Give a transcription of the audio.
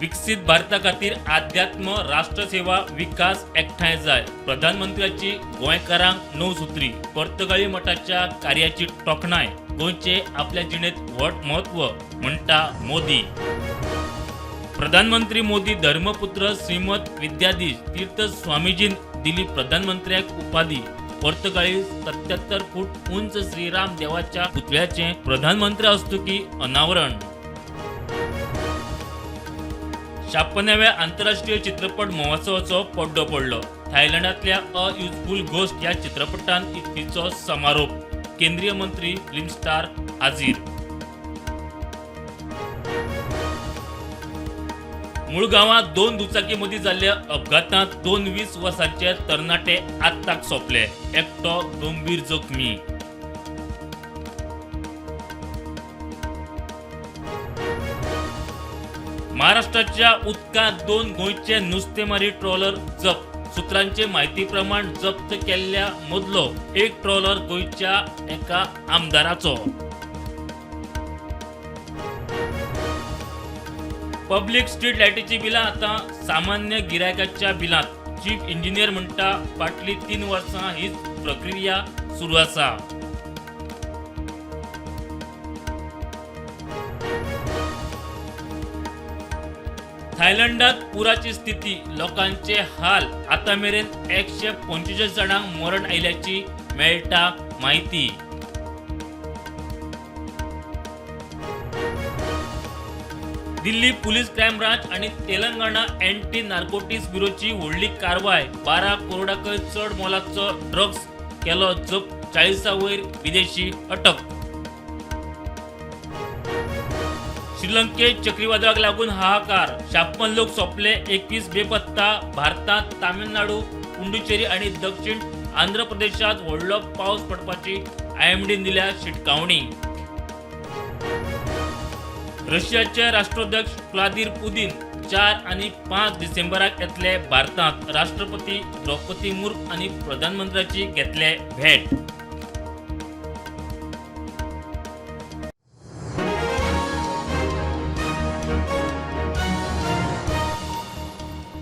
विकसीत भारता खातीर आध्यात्म, राष्ट्रसेवा, विकास एकठांय जाय. प्रधानमंत्र्याची गोंयकारांक णव सुत्री. पर्तगाळी मठाच्या कार्याची तोखणाय. गोंयचे आपल्या जिणेंत व्हड म्हत्व, म्हणटा मोदी. प्रधानमंत्री मोदी धर्मपुत्र. श्रीमद विद्याधीश तीर्थ स्वामीजीन दिली प्रधानमंत्र्याक उपाधी. पर्तगाळी 77 फूट उंच श्रीराम देवाच्या पुतळ्याचें प्रधानमंत्र्या हस्तुकीं अनावरण. 56व्या आंतरराष्ट्रीय चित्रपट महोत्सवाचो पड्डो पडलो. थायलंडांतल्या अ युजफुल घोस्ट ह्या चित्रपटान इफ्फीचो समारोप. केंद्रीय मंत्री, फिल्म स्टार हाजीर. मुळगांवात दोन दुचाकी मदीं जाल्ल्या अपघातांत दोन 20 वर्सांचे तरणाटे आत्ताक सोंपले. एकटो गंभीर जखमी. महाराष्ट्राच्या उदकांत दोन गोंयचे नुस्तेमारी ट्रॉलर जप्त. सुत्रांचे म्हायती प्रमाण जप्त केल्ल्या मदलो एक ट्रॉलर गोंयच्या एका आमदाराचो. पब्लीक स्ट्रीट लायटीची बिलां आतां सामान्य गिरायकाच्या बिलांत. चीफ इंजिनियर म्हणटा, फाटलीं 3 वर्सां हीच प्रक्रिया सुरू आसा. थायलंडात पुराची स्थिती, लोकांचे हाल. आतां मेरेन 145 जाणांक मरण आयिल्ल्याची मेळटा म्हायती. दिल्ली पुलीस क्रायम ब्रांच आनी तेलंगणा अँटी नार्कोटिक्स ब्युरोची व्हडली कारवाय. 12 करोडाकय चड मोलाचो ड्रग्स केलो जप्त. 40 वयर विदेशी अटक. श्रीलंकेत चक्रीवादळाक लागून हाहाकार. 56 लोक सोंपले, 21 बेपत्ता. भारतांत तामिळनाडू, पुडुचेरी आनी दक्षिण आंध्र प्रदेशांत व्हडलो पावस पडपाची आयएमडीन दिल्या शिटकावणी. रशियाचे राष्ट्राध्यक्ष व्लादिमीर पुतीन 4 आनी 5 डिसेंबराक येतले भारतांत. राष्ट्रपती द्रौपदी मुर्मू आनी प्रधानमंत्र्याची घेतले भेट.